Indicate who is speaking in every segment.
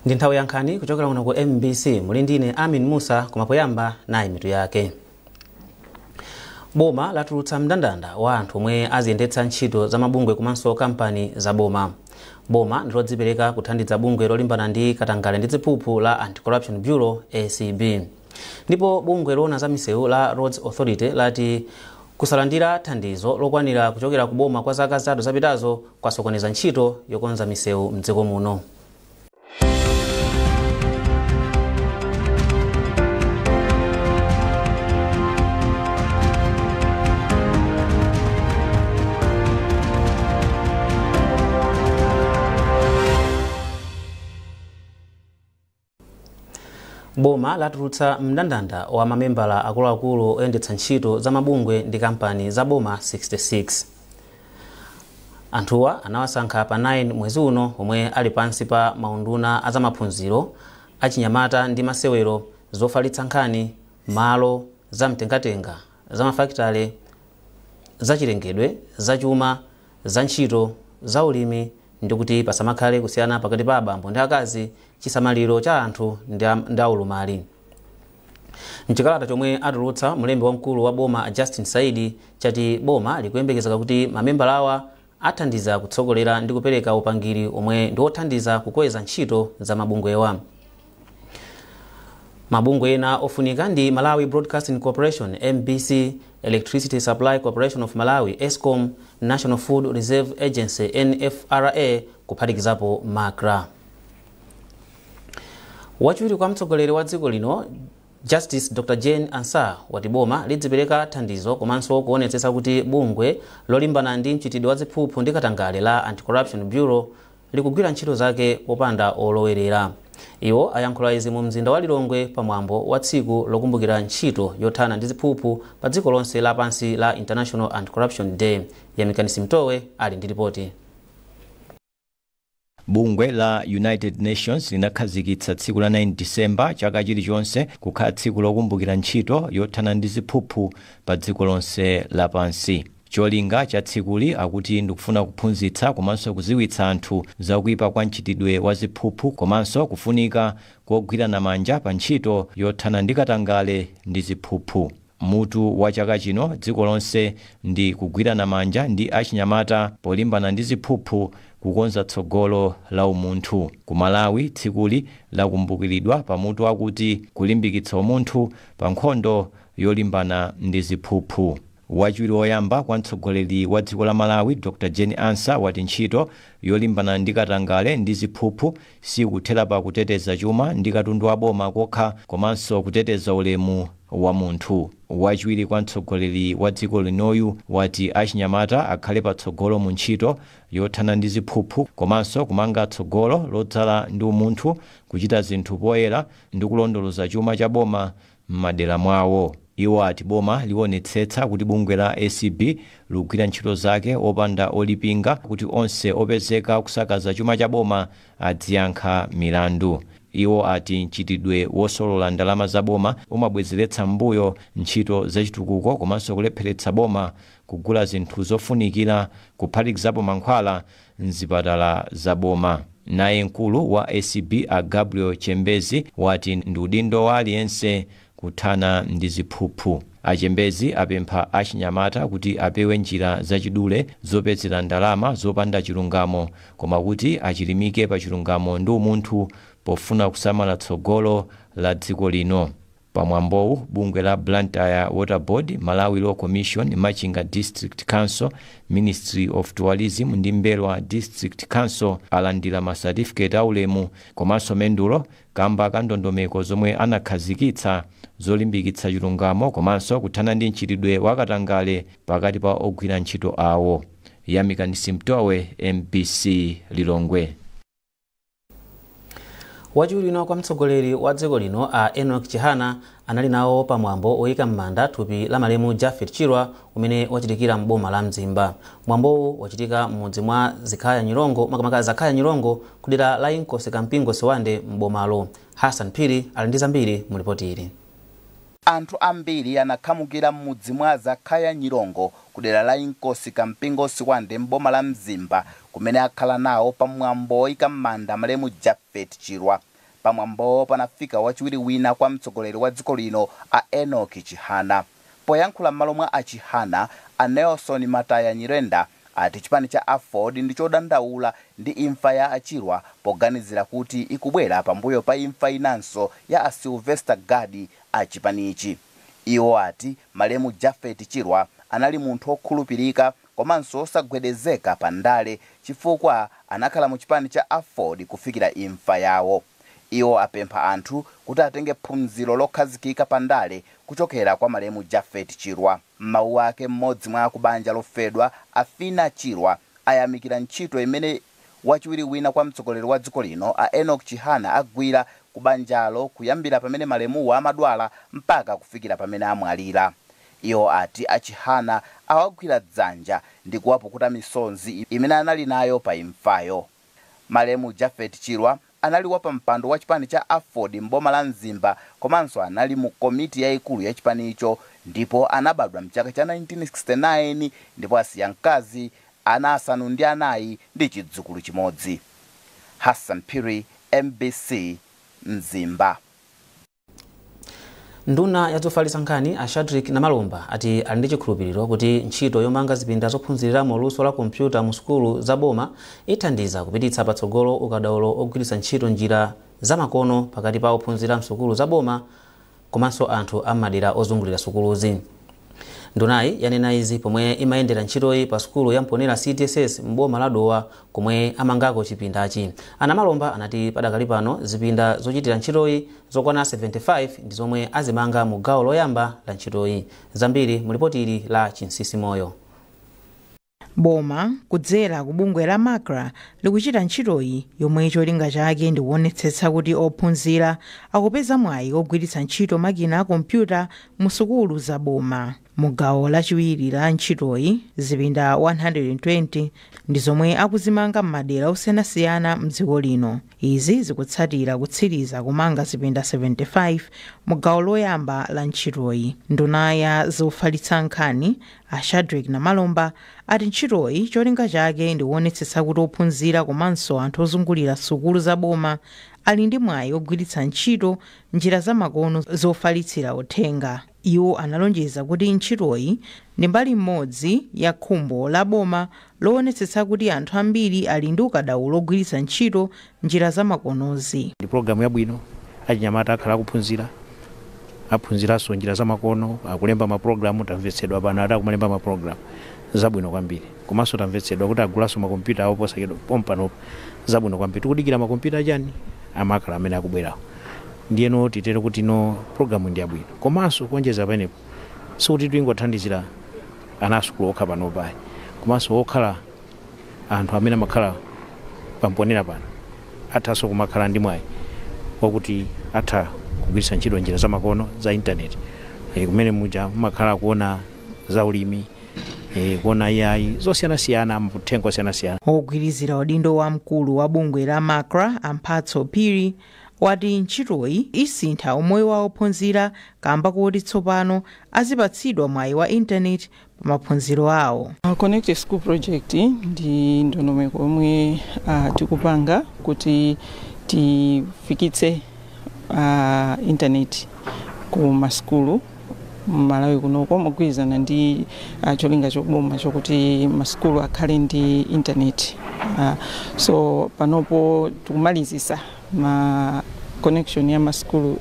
Speaker 1: Ndi nthawi ya nkhani kuchokera kuno ku MBC. Muli ndine Amin Musa, koma poyamba nayi mitu yake. Boma latulutsa mndandanda wa anthu omwe aziyendetsa ntchito za mabungwe komanso kampani za boma. Boma ndilodzipereka kuthandiza bungwe lolimbana ndi katangale ndi ziphuphu la Anti-Corruption Bureau ACB. Ndipo bungwe loona za misewu la Roads Authority lati kusalandira thandizo lokwanira kuchokera ku boma kwa zaka 3 zapitazo kwasokoneza ntchito yokonza misewu mdziko muno. Boma latulutsa mndandanda wa mamembala akuluakulu oyendetsa ntchito za mabungwe ndi kampani za boma 66. Anthuwa anawasankha pa 9 mwezi uno, omwe ali pansi pa maunduna azamaphunziro, achinyamata ndi masewero, zofalitsa nkhani, malo, zamtengatenga, zamafakitale, zachilengedwe, zachuma, za ntchito, za ulimi, ndi kuti pasamakhale kusiyana pakati pa abambo ndi akazi, chisamaliro cha anthu ndi aulumali. Mchikalata chomwe atulutsa, mlembi wamkulu wa boma Justin Saidi chati boma likuyembekezeka kuti mamembala awa athandiza kutsogolera ndi kupereka upangiri omwe ndi othandiza kukweza ntchito za mabungwewa. Mabungwe ena ofunika ndi Malawi Broadcasting Corporation MBC, Electricity Supply Corporation of Malawi ESCOM, National Food Reserve Agency NFRA, kuphatikizapo MACRA. Wachiwiri kwa mtsogoleri wa dziko lino Justice Dr. Jane Ansah wati boma lidzipereka thandizo komanso kuonetsetsa kuti bungwe lolimbana ndi mchitidwe wa ziphuphu ndi katangale la Anti-Corruption Bureau likugwira ntchito zake popanda olowerera. Iwo ayankhula izi mu mzinda wa Lilongwe pamwambo wa tsiku lokumbukira ntchito yothana ndi ziphuphu pa dziko lonse lapansi la International Anti-Corruption Day. Yamikani Simtowe ali ndi ripoti.
Speaker 2: Bungwe la United Nations linakhazikitsa tsiku la 9 Disemba chaka chilichonse kukhala tsiku lokumbukira ntchito yothana ndi ziphuphu pa dziko lonse lapansi. Cholinga cha tsikuli akuti ndikufuna kuphunzitsa komanso kuziwitsa anthu zakuipa kwa mchitidwe wa ziphuphu komanso kufunika kogwirana manja pa ntchito yothana ndi katangale ndi ziphuphu. Mutu wa chaka chino dziko lonse ndi kugwirana manja ndi achinyamata polimbana ndi ziphuphu, kukonza tsogolo la umunthu. Ku Malawi tsikuli lakumbukiridwa pamutu wakuti kulimbikitsa umunthu pa nkhondo yolimbana ndi ziphuphu. Wachiwiri woyamba kwa mtsogoleri wa dziko la Malawi Dr. Jane Ansah wati ntchito yolimbana ndi katangale ndi ziphuphu sikuthera pa kuteteza chuma ndi katundu wa boma kokha, komanso kuteteza ulemu wa munthu. Wachiwiri kwa mtsogoleri wa dziko linoyu wati achinyamata akhale patsogolo mu ntchito yothana ndi ziphuphu komanso kumanga tsogolo lodzala ndi umunthu, kuchita zinthu poyera ndi kulondoloza chuma cha boma m'madera mwawo. Iwo ati boma liwonetsetsa kuti bungwe la ACB likugwira ntchito zake opanda olipinga, kuti onse opezeka kusakaza chuma cha boma adziyankha milandu. Iwo ati mchitidwe wosolola ndalama za boma umabwezeretsa mbuyo ntchito zachitukuko komanso kulepheretsa boma kugula zinthu zofunikira, kuphatikizapo mankhwala mzipatala za boma. Naye mkulu wa ACB a Gabriel Chembezi wati ndi udindo wa aliyense kuthana ndi ziphuphu. Achembezi apempha achinyamata kuti apewe njira zachidule zopezera ndalama zopanda chilungamo, koma kuti achilimike pa chilungamo ndi umunthu pofuna kusamala tsogolo la dziko lino. Pamwambowu bungwe la Blantyre Water Board, Malawi Law Commission, Machinga District Council, Ministry of Tourism ndi Mbelwa District Council alandira masatifiketi aulemu komanso mendulo kamba ka ndondomeko zomwe anakhazikitsa zolimbikitsa chilungamo komanso kuthana ndi mchitidwe wakatangale pakati pa ogwira ntchito awo. Yamikani Simtowe, MBC, Lilongwe.
Speaker 1: Wachiwiri kwa mtsogoleri wa dziko lino a Enoch Chihana anali nawo pamwambo oyika m'manda thupi la malemu Jafet Chirwa umene wachitikira m'boma la Mzimba. Mwambowu wachitika m'mudzi mwa Zikhaya Nyirongo, makamaka Zakhaya Nyirongo, kudera la Inkosi Kampingo Siwande m'bomalo. Hassan Phiri ali ndi zambiri mu ripoti ili.
Speaker 3: Anthu ambiri anakhamukira m'mudzi mwa Zakhaya Nyirongo kudera la Inkosi Kampingo Siwande m'boma la Mzimba, kumene akhala nawo pamwambo oyika m'manda malemu Jafet Chirwa. Pamwambowo panafika wachiwiri wina kwa mtsogoleri wa dziko lino a Enoch Chihana. Poyankhula m'malo mwa a Chihana, a Nelson Mataya Nyirenda ati chipani cha AFORD ndi chodandaula ndi imfa ya a Chirwa, poganizira kuti ikubwera pambuyo pa imfa inanso ya a Sylvester Gadi a chipanichi. Iwo ati malemu Jafet Chirwa anali munthu wokhulupirika komanso osagwedezeka pa ndale, chifukwa anakhala mu chipani cha AFORD kufikira imfa yawo. Iwo apempha anthu kuti atenge phunziro lokhazikika pa ndale kuchokera kwa malemu Jafet Chirwa. M'mawu ake, mmodzi mwa akubanja lofedwa, Afina Chirwa, ayamikira ntchito imene wachiwiri wina kwa mtsogoleri wa dziko lino a Enoch Chihana agwira ku banjalo kuyambira pamene malemuwa amadwala mpaka kufikira pamene amwalira. Iwo ati a Chihana awagwira dzanja ndi kuwapukuta misonzi imene anali nayo pa imfayo. Malemu Jafet Chirwa anali wapampando wa chipani cha AFORD m'boma la Mzimba, komanso anali mu komiti yayikulu ya chipanicho, ndipo anabadwa mchaka cha 1969, ndipo asiya mkazi, ana 9 ndi chidzukulu chimodzi. Hassan Phiri, MBC, Mzimba.
Speaker 1: Nduna ya zofalitsa nkhani a Shadrick Namalomba ati ali ndi chikhulupiriro kuti ntchito yomanga zipinda zophunziriramo luso la kompyuta mu sukulu za boma ithandiza kupititsa patsogolo ukadaulo ogwiritsa ntchito njira zamakono pakati pa ophunzira msukulu za boma komanso anthu am'madera ozungulira sukuluzi. Ndunayi yanena izi pomwe imayendera ntchitoyi pa sukulu ya Mponera CDSS m'boma la Dowa, komwe amangako chipindachi. A Namalomba anati padakali pano zipinda zochitira ntchitoyi zokwana 75 ndi zomwe azimanga mu gawo loyamba la ntchitoyi. Zambiri mu lipoti ili la Chinsisi Moyo.
Speaker 4: Boma kudzera ku bungwe la MACRA likuchita ntchitoyi yomwe cholinga chake ndi kuonetsetsa kuti ophunzira akupeza mwayi ogwiritsa ntchito makina a kompyuta mu sukulu za boma. Mu gawo lachiwiri la ntchitoyi, zipinda 120 ndi zomwe akuzimanga m'madera osiyanasiyana mdziko lino. Izi zikutsatira kutsiriza kumanga zipinda 75 mu gawo loyamba la ntchitoyi. Nduna ya zofalitsa nkhani a Shadrick Namalomba ati ntchitoyi cholinga chake ndi kuonetsetsa kuti ophunzira komanso anthu ozungulira sukulu za boma ali ndi mwayi ogwiritsa ntchito njira zamakono zofalitsira uthenga. Iwo analonjeza kuti ntchitoyi ndi mbali imodzi ya khumbo la boma loonetsetsa kuti anthu ambiri ali ndi ukadaulo ogwiritsa ntchito njira zamakonozi.
Speaker 5: Ndi pologalamu yabwino, achinyamata akhala akuphunzira, aphunziranso njira zamakono, akulemba mapulogalamu. Tamvetsedwa pano ati akumalemba mapulogalamu, zabwino kwambiri. Komanso tamvetsedwa kuti agulanso makompyuta awo posachedwa pompanopa, zabwino kwambiri. Tikudikira makompyuta achani amakhala amene akubwerawo. Ndiyeno titere kuti no, pologalamu ndi yabwino. Komanso kuonjeza panepo, sikuti tingothandizira ana asukulu okha panopa, komanso okhala anthu amene amakhala pamponera pano athanso kumakhala ndi mwayi wakuti atha kugwiritsa ntchito njira zamakono za intaneti, kumene muja mumakhala kuona za ulimi, kuona AI zosiyanasiyana, mauthenga osiyanasiyana.
Speaker 4: Ogwirizira udindo wa mkulu wa bungwe la MACRA Amphatso Phiri wati ntchitoyi isintha umoyo wa ophunzira kamba kuti tsopano azipatsidwa mwayi wa intaneti pa maphunziro awo.
Speaker 6: Connected School Project ndi ndondomeko yomwe tikupanga kuti tifikitse intaneti ku masukulu Malawi kunoko, mogwirizana ndi cholinga choboma chokuti masukulu akhale ndi intaneti. So panopo tikumalizisa ma connection ya masukulu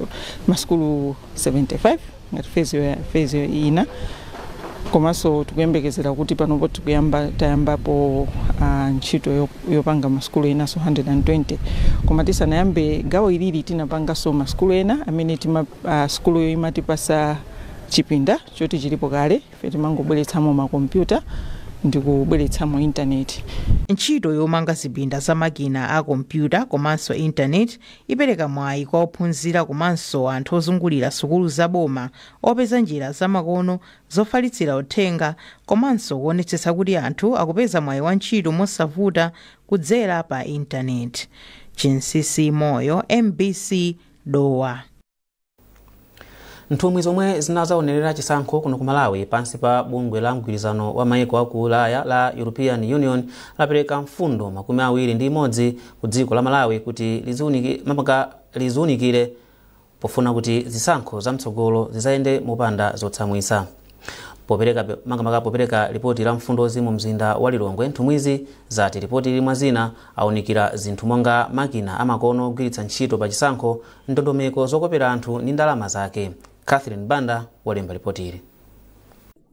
Speaker 6: 75 ngati phase ina. Komanso tikuyembekezera kuti panopo tikuyamba, tayambapo ntchito yopanga masukulu enanso 120. Koma tisanayambe gawo ilili, tinapanganso masukulu ena amene tima sukulu imatipasa chipinda choti chilipo kale, ife timangobweretsamo makompyuta ndi kubweretsamo intaneti.
Speaker 4: Ntchito yomanga zipinda za makina a kompyuta komanso intaneti ipereka mwayi kwa ophunzira komanso anthu ozungulira sukulu zaboma opeza njira zamakono zofalitsira uthenga, komanso kuonetsetsa kuti anthu akupeza mwayi wa ntchito mosavuta kudzera pa intaneti. Chinsisi Moyo, MBC, Dowa.
Speaker 1: Nthumwi zomwe zinazaonerera chisankho kuno ku Malawi pansi pa bungwe la mgwirizano wa maiko aku Ulaya la European Union lapereka mfundo 21 ku dziko la Malawi kuti liziunikire pofuna kuti zisankho zamtsogolo zizayende mopanda zotsamwitsa. Popereka makamaka popereka ripoti la mfundozi mu mzinda wa Lilongwe, nthumwizi zati ripoti limwe zina awunikira zinthu monga makina amakono ogwiritsa ntchito pa chisankho, ndondomeko zokopera anthu ndi ndalama zake. Catherine Banda walemba ripoti ili.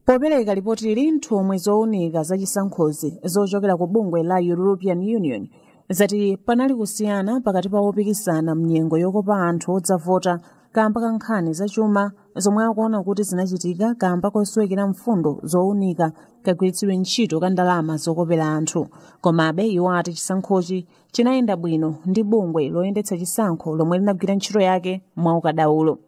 Speaker 7: Popereka ripoti nthumwi zowunika zachisankhozi zochokera ku bungwe la European Union zati panali kusiyana pakati pa opikisana mnyengo yokopa anthu odzavota kamba ka nkhani zachuma zomwe akuona kuti zinachitika kamba koswekera mfundo zowunika kagwiritsidwe ntchito ka ndalama zokopera anthu. Komabe iwo ati chisankhochi chinayenda bwino ndi bungwe loyendetsa chisankho lomwe linagwira ntchito yake mwaukadaulo.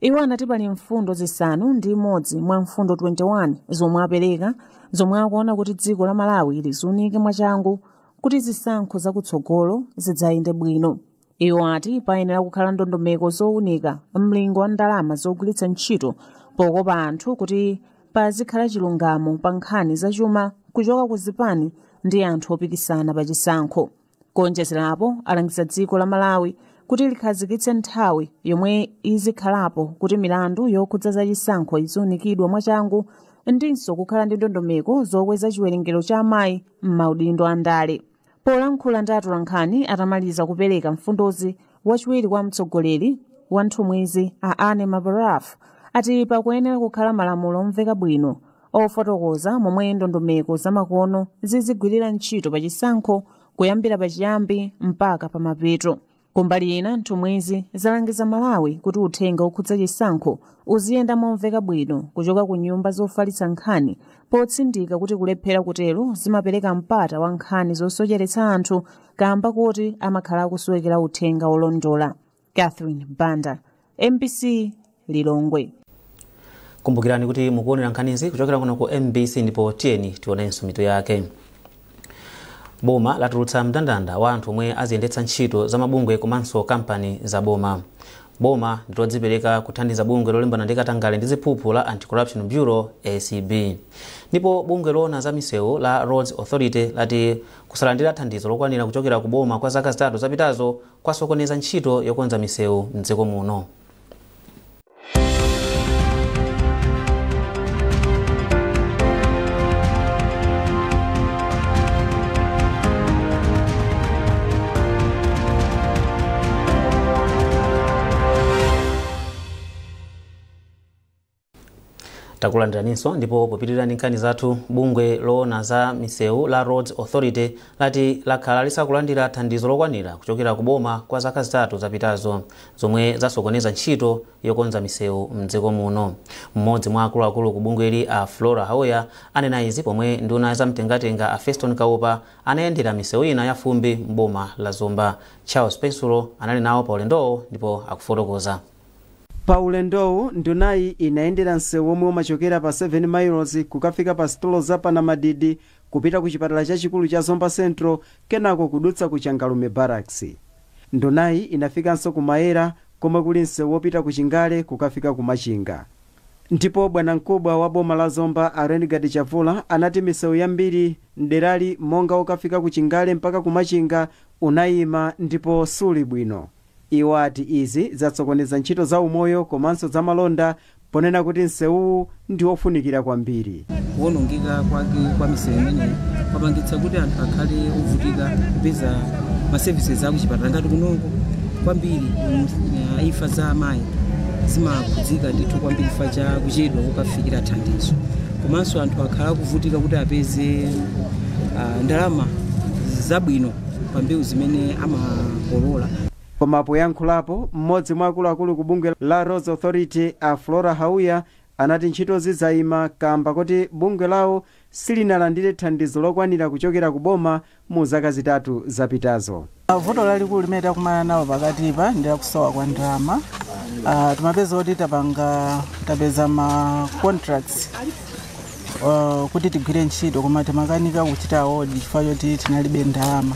Speaker 7: Iwo anati pali mfundo 6 mwa mfundo 21 zomwe apereka zomwe akuona kuti dziko la Malawi liziunike mwachangu kuti zisankho zakutsogolo zidzayende bwino. Iwo ati payenera kukhala ndondomeko zowunika mlingo wa ndalama zogwiritsa ntchito pokopa anthu kuti pazikhala chilungamo pa nkhani zachuma kuchoka ku zipani ndi anthu opikisana pa chisankho. Kuonjezerapo alangiza dziko la Malawi kuti likhazikitse nthawi yomwe izikhalapo kuti milandu yokhudza zachisankho iziunikidwa mwachangu ndinso kukhala ndi ndondomeko zokweza chiwerengero cha amayi m'maudindo a ndale. Polankhula ndi atolankhani atamaliza kupereka mfundozi, wachiwiri kwa mtsogoleri wa nthumwizi a Anne Mabaraf ati pakuyenera kukhala malamulo omveka bwino ofotokoza momwe ndondomeko zamakono zizigwirira ntchito pa chisankho kuyambira pachiyambi mpaka pamapeto. Kumbali ina, nthumwizi zalangiza Malawi kuti uthenga okhudza chisankho uziyenda momveka bwino kuchoka ku nyumba zofalitsa nkhani, potsindika kuti kulephera kutero zimapereka mpata wa nkhani zosocheretsa anthu kamba kuti amakhala akusowekera uthenga olondola. Catherine Banda, MBC Lilongwe.
Speaker 1: Kumbukirani kuti mukuonera nkhanizi kuchokera kuno ku MBC, ndipo tiyeni tionenso mitu yake. Boma latulutsa mndandanda wa anthu omwe aziyendetsa ntchito za mabungwe komanso kampani za boma. Boma ndilodzipereka kuthandiza bungwe lolimbana ndi katangale ndi ziphuphu la Anti-Corruption Bureau ACB. Ndipo bungwe loona za misewu la Roads Authority lati kusalandira thandizo lokwanira kuchokera ku boma kwa zaka 3 zapitazo kwasokoneza ntchito yokonza misewu mdziko muno. Takulandiraninso, ndipo popitirira ndi nkhani zathu, bungwe loona za misewu la Roads Authority lati lakhala lisakulandira thandizo lokwanira kuchokera ku boma kwa zaka 3 zapitazo zomwe zasokoneza ntchito yokonza misewu mdziko muno. Mmodzi mwa akuluakulu ku bungweli a Flora Hauya anena izi pomwe nduna zamtengatenga a Feston Kaupa anayendera misewu ina ya fumbi m'boma la Zomba. Charles Pensulo anali nawo pa ulendowo ndipo akufotokoza.
Speaker 8: Pa ulendowu ndunayi inayendera msewu omwe umachokera pa 7 miles kukafika pa sitolo za Panamadidi kupita ku chipatala chachikulu cha Zomba Central, kenako kudutsa ku Changalume Barracks. Ndunayi inafikanso ku Mayera komwe kuli msewu wopita ku Chingale kukafika ku Machinga. Ndipo bwanamkubwa wa boma la Zomba a Renegade Chavula anati misewu yambiri mderali monga ukafika ku Chingale mpaka ku Machinga unayima ndipo suli bwino. Iwo ati izi zatsokoneza ntchito za umoyo komanso za malonda, ponena kuti msewuwu ndi wofunikira kwambiri.
Speaker 6: Kuwonongeka kwake kwa misewu imeneyi kwapangitsa kuti anthu akhale ovutika kupeza ma services akuchipatala ngati kunongo kwambiri. Imfa za amayi zimakhudzika ndithu kwambiri fa cha kuchedwa kukafikira thandizo, komanso anthu akhala akuvutika kuti apeze ndalama zabwino pa mbewu zimene amakolola.
Speaker 8: Koma poyankhulapo mmodzi mwa akuluakulu ku bungwe la Roads Authority a Flora Hauya anati ntchitozi zayima kamba kuti bungwe lawo silinalandire thandizo lokwanira kuchokera ku boma mu zaka 3 zapitazo.
Speaker 9: Vuto lalikulu limene takumana nawo pakatipa ndi lakusowa kwa ndalama. Timapeza kuti tapeza ma contracts kuti tigwire ntchito, koma timakanika kuchita award chifukwa choti tinalibe ndalama.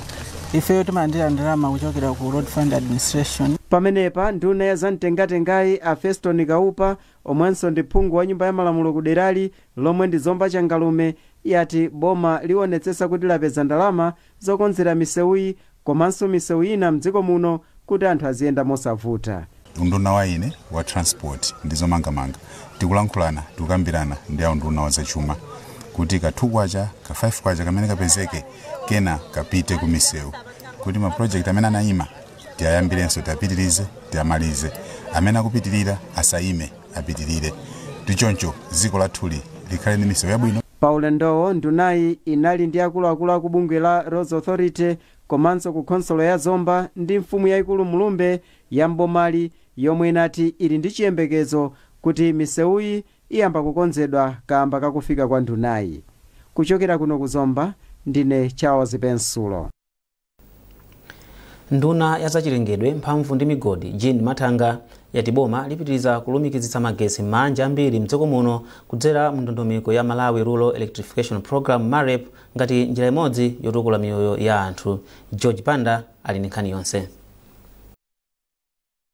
Speaker 9: Ifeyo timalandira ndalama kuchokera ku Road Fund Administration.
Speaker 8: Pamenepa nduna ya zamtengatengayi a Feston Kaupa, omwenso ndi phungu wa nyumba ya malamulo ku derali lomwe ndi Zomba Changalume, yati boma liwonetsetsa kuti lapeza ndalama zokonzera misewuyi komanso misewu ina mdziko muno Kuti anthu aziyenda mosavuta.
Speaker 10: Unduna wa ine wa transport ndi zomangamanga tikulankhulana, tikukambirana ndi awo nduna wa zachuma kuti ka 2 kwacha, ka 5 kwacha kamene kapezeke kena kapite ku misewu, kuti ma project amene anayima tiyayambirenso, tiyapitirize, tiyamalize. Amene akupitirira asayime, apitirire. Ndichoncho dziko lathuli likhale ndi misewu yabwino.
Speaker 8: Pa ulendowo ndunayi inali ndi akuluakulu aku bungwe la Roads Authority komanso ku khonsolo ya Zomba ndi mfumu yayikulu Mulumbe ya mbomali, yomwe inati ili ndi chiyembekezo kuti misewuyi iyamba kukonzedwa kamba kakufika kwa ndunayi. Kuchokera kuno ku Zomba, ndine Charles Pensulo.
Speaker 1: Nduna ya zachilengedwe, mphamvu ndi migodi, Jean Mathanga, yati boma lipitiriza kulumikizitsa magetsi m'manja ambiri mdziko muno kudzera mndondomeko ya Malawi Rural Electrification Program, MAREP, ngati njira imodzi yotukula miyoyo ya anthu. George Panda ali ndi nkhani yonse.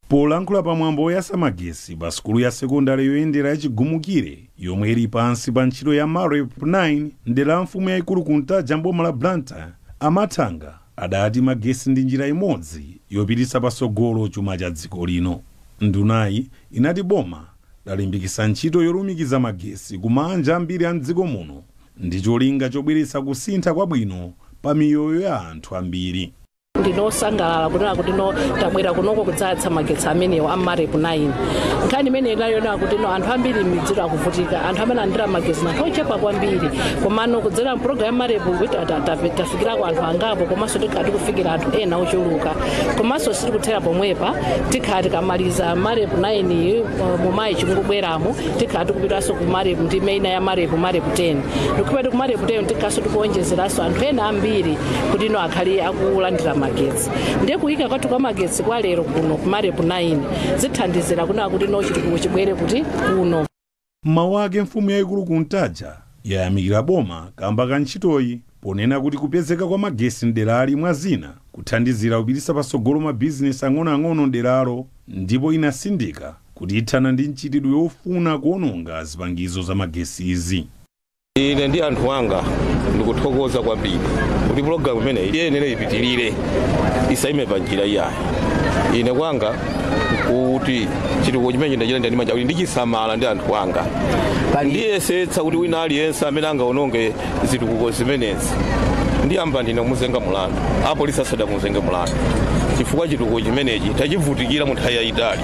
Speaker 11: Polankhula pamwambo woyatsa magesi pa sukulu ya sekondari yoyendera yachigumukire yomwe ili pansi pa ntchito ya MAREP 9 mdera la mfumu yayikulu Kuntaja mboma la Blantyre, aMathanga adati magesi ndi njira imodzi yopititsa patsogolo chuma cha dziko lino. Ndunayi inati boma lalimbikitsa ntchito yolumikiza magesi ku maanja ambiri a mdziko muno ndi cholinga chobweretsa kusintha kwabwino pa miyoyo ya anthu ambiri.
Speaker 12: Ndinosangalala kunena kuti no, tabwera kunoko kudzayatsa magetsi amenewo a MAREP 9. Nkhani imene inayona kuti no, anthu ambiri m'midziro akuvutika, anthu amene andira magetsi anthu ochepa kwambiri. Komano kudzera mpulogalamu ya MAREP kuti tafikirako anthu angapo, komanso tikhala tikufikira anthu ena ochuluka. Komanso sitikuthera pomwepa. Tikhala tikamaliza MAREP 9 mumayi chikubweramo, tikhala tikupitanso ku MAREP ndi ina ya MAREP, MAREP 10. Ndikupita ku MAREP 10, tikhalanso tikuonjezeranso anthu ena ambiri kuti ino akhale akulandira magetsi. Ndiye kuyika kwathu kwa magetsi kwa lero kuno ku MAREP 9 zithandizira kunena kuti no, chitukuko chibwere kuti kuno.
Speaker 11: Mmawu ake, mfumu yayikulu Kuntaja yayamikira boma kamba ka ntchitoyi, ponena kuti kupezeka kwa magesi mderali, mwa zina, kuthandizira kupititsa patsogolo mabizinesi ang'onoang'ono mderalo, ndipo inasindika kuti ithana ndi mchitidwe wofuna kuwononga zipangizo za magesi izi.
Speaker 13: Ine ndi anthu anga ndikuthokoza kwambiri kuti pulogalamu imeneyi iyenera ipitirire, isayime pa njira iyayi. Ine kwanga kuti chitukuko chimene ndachita ndi manja kuti ndichisamala ndi anthu anga. Ndiyesetsa kuti wina aliyense amene angaononge zitukuko zimenezi, ndiyamba ndine kumuzenga mulandu, apolisi asadamuzenga mulandu, chifukwa chitukuko chimenechi tachivutikira mu nthawi yayitali.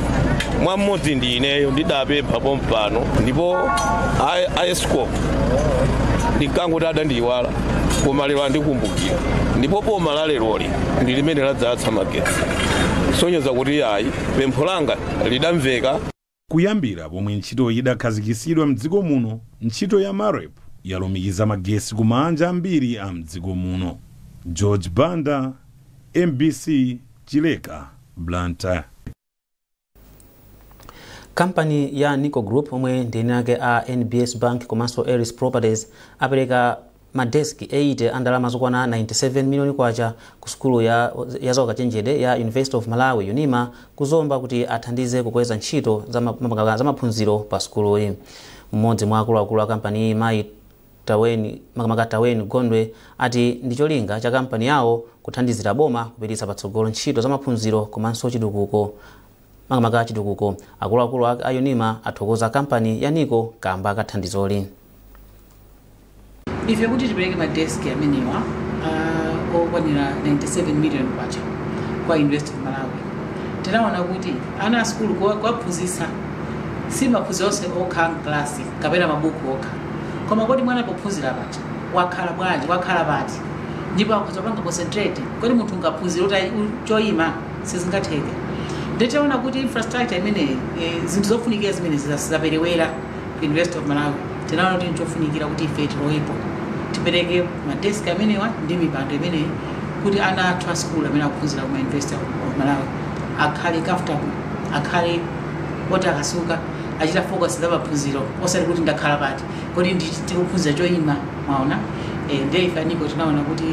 Speaker 13: Mwa mmodzi ndi ineyo, ndidapempha pompano ndipo a ESCOM ndinkangoti adandiyiwala, koma lero andikumbukira, ndipo boma la leroli ndi limene ladzayatsa magetsi, kusonyeza kuti ayi, pempho langa lidamveka.
Speaker 11: Kuyambira pomwe ntchitoyi idakhazikitsidwa mdziko muno, ntchito ya MAREP yalumikiza magesi ku maanja ambiri a mdziko muno. George Banda, MBC, Chileka, Blantyre.
Speaker 1: Kampani ya Nico Group, omwe ndi eni ake a NBS Bank komanso Aris Properties, apereka madeski 80 a ndalama zokwana 97 miliyoni kwacha ku sukulu ya zaukachenjede ya University of Malawi, UNIMA, kuzomba kuti athandize kukweza ntchito za maphunziro pa sukuluyi. Mmodzi mwa akuluakulu a kampaniyi, mayi Taweni, makamaka Taweni Gondwe, ati ndi cholinga cha kampani yawo kuthandizira boma kupititsa patsogolo ntchito za maphunziro komanso chitukuko, makamaka chitukuko. Akuluakulu a UNIMA athokoza kampani ya Nico kamba kathandizoli.
Speaker 14: Ife kuti tipereke madeski amenewa okwanira 97 million kwacha kwa University of Malawi, tinaona kuti ana a sukulu kuwaphunzitsa si maphunziro onse okha mklasi kapena mabuku okha, koma kodi mwana pophunzira paja wakhala bwanji, wakhala pati, ndipo akhoza kupanga concentrate? Kodi munthu ungaphunzire kuti choyima? Sizingatheke. Nditaona kuti infrastructure imeneyi, zinthu zofunikira zimene zaperewera ku University of Malawi, tinaona kuti nchofunikira kuti ife tilowepo, tipereke madeski amenewa ndi mipando imeneyi kuti ana athu a sukulu amene akuphunzira kuma University of Malawi akhale comfortable, akhale oti akasuka achita focus za maphunziro, osati kuti ndakhala pati, kodi tikuphunzira choyima. Mwaona, ndiye ife a Nico tinaona kuti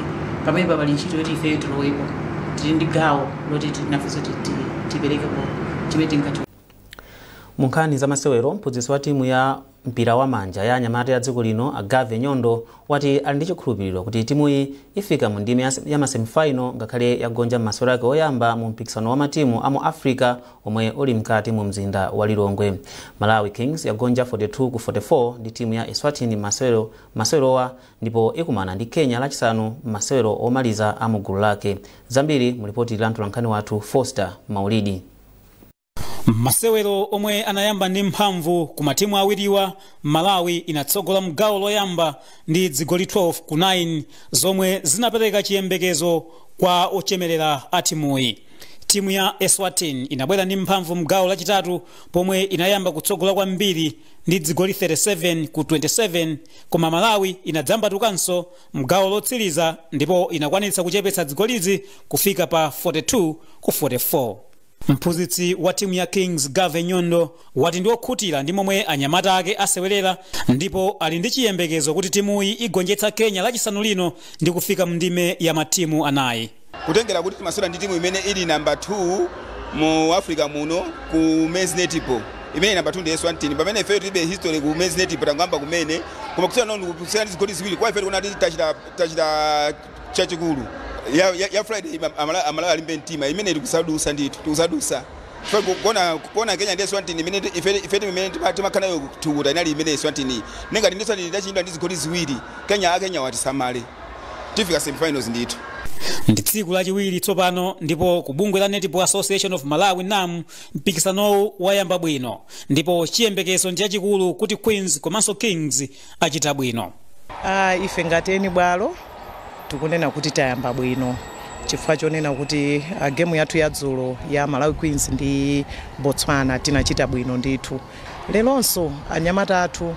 Speaker 14: pamene pali ntchito yoti ifeyo tilowepo, tili ndi gawo loti tinafenso tiperekepo chimene tingathe.
Speaker 1: Mu nkhani za masewero, mphunzitsi wa timu ya mpira wa manja ya anyamata ya dziko lino, Agave Nyondo, wati ali ndi chikhulupiriro kuti timuyi ifika mu ndime ya masemifinal ngakhale yagonja m'masewero ake oyamba mu mpikisano wa matimu a mu Africa omwe uli mkati mu mzinda wa Lilongwe. Malawi Kings yagonja 42-44 ndi timu ya Eswatini masewerowa ndipo ikumana ndi Kenya Lachisanu masewero omaliza a mu gulu lake. Zambiri mu lipoti la mtolankhani wathu Foster Maulidi.
Speaker 15: Masewero omwe anayamba ndi mphamvu ku matimu awiriwa, Malawi inatsogola mgawo loyamba ndi zigoli 12-9 zomwe zinapereka chiyembekezo kwa ochemerera a timuyi. Timu ya Eswatini inabwera ndi mphamvu mgawo lachitatu pomwe inayamba kutsogola kwambiri ndi zigoli 37-27, koma Malawi inadzambatukanso mgawo lotsiriza ndipo inakwanitsa kuchepetsa zigolizi kufika pa 42-44. Mphunzitsi wa timu ya Kings, Gave Nyondo, wati ndi okhutira ndi momwe anyamata ake asewerera ndipo ali ndi chiyembekezo kuti timuyi igonjetsa Kenya Lachisanu lino ndi kufika mndime ya matimu anayi.
Speaker 16: Kutengera kuti timasewera ndi timu imene ili namba 2 mu Africa muno ku men's netball, imene namba 2 ndi Eswatini, pamene ife tilibe history ku men's netball, tangamba kumene, koma kusiyana nono kusiyana ndi zigoli ziwiri kwa ife tikuona kuti tachita chachikulu. Ya Friday Amalawi alimbe mtima, imene tikusadusa ndithu, tikusadusa kuona Kenya ndi Eswatini imene ife imene timakhala nayo tukuta inali imene Eswatini nengati ndi Eswatini tachindwa ndi zigoli ziwiri. Kenya watisamale, tifika semifinals ndithu.
Speaker 15: Ndi tsiku lachiwiri tsopano ndipo ku bungwe la Netball Association of Malawi, NAM, mpikisanowu wayamba bwino ndipo chiyembekezo ndi chachikulu kuti Queens komanso Kings achita bwino.
Speaker 17: Ife ngati eni bwalo tikunena kuti tayamba bwino chifukwa chonena kuti gemu yathu yadzulo ya Malawi Queens ndi Botswana tinachita bwino ndithu. Lelonso anyamata athu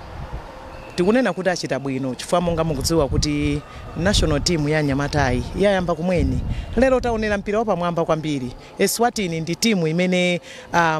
Speaker 17: tikunena kuti achita bwino chifukwa monga mukudziwa kuti national team ya anyamatayi yayamba kumweni. Lero taonera mpira wapamwamba kwambiri. Eswatini ndi timu imene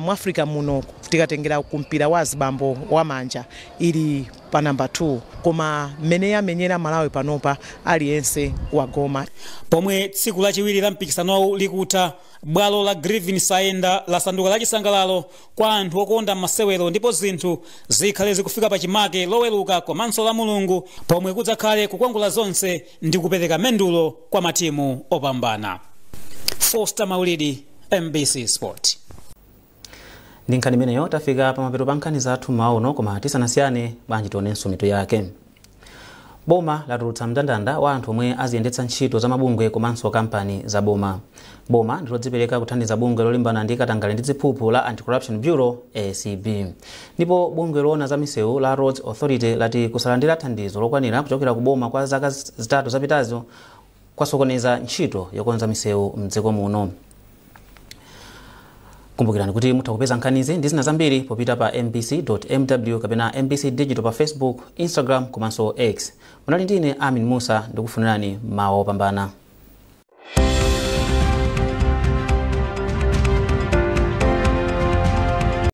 Speaker 17: mu Africa muno tikatengera kumpira wa azibambo wamanja ili pa namba 2, koma mmene yamenyera Malawi panopa aliyense wagoma.
Speaker 15: Pomwe tsiku lachiwiri la mpikisanowu likutha, bwalo la Griffin Saenda lasanduka lachisangalalo kwa anthu okonda masewero ndipo zinthu zikhale zikufika pachimake Loweruka komanso la Mulungu pomwe kudzakhale kukwangula zonse ndi kupereka mendulo kwa matimu opambana. Foster Maulidi, MBC Sport.
Speaker 1: Ndi nkhani imeneyo tafika pamapeto pa nkhani zathu mauno, koma tisanasiyane bwanji tionenso mitu yake. Boma latulutsa mndandanda wa anthu omwe aziyendetsa ntchito za mabungwe komanso kampani za boma. Boma ndilodzipereka kuthandiza bungwe lolimbana ndi katangale ndi ziphuphu la Anti-Corruption Bureau, ACB. Ndipo bungwe loona za misewu la Roads Authority lati kusalandira thandizo lokwanira kuchokera ku boma kwa zaka 3 zapitazo kwasokoneza ntchito yokonza misewu mdziko muno. Kumbukirani kuti mutha kupeza nkhanizi ndi zina zambiri popita pa mbc.mw kapena MBC Digital pa Facebook, Instagram komanso X. Munali ndine Amin Musa, ndikufunirani mawa opambana.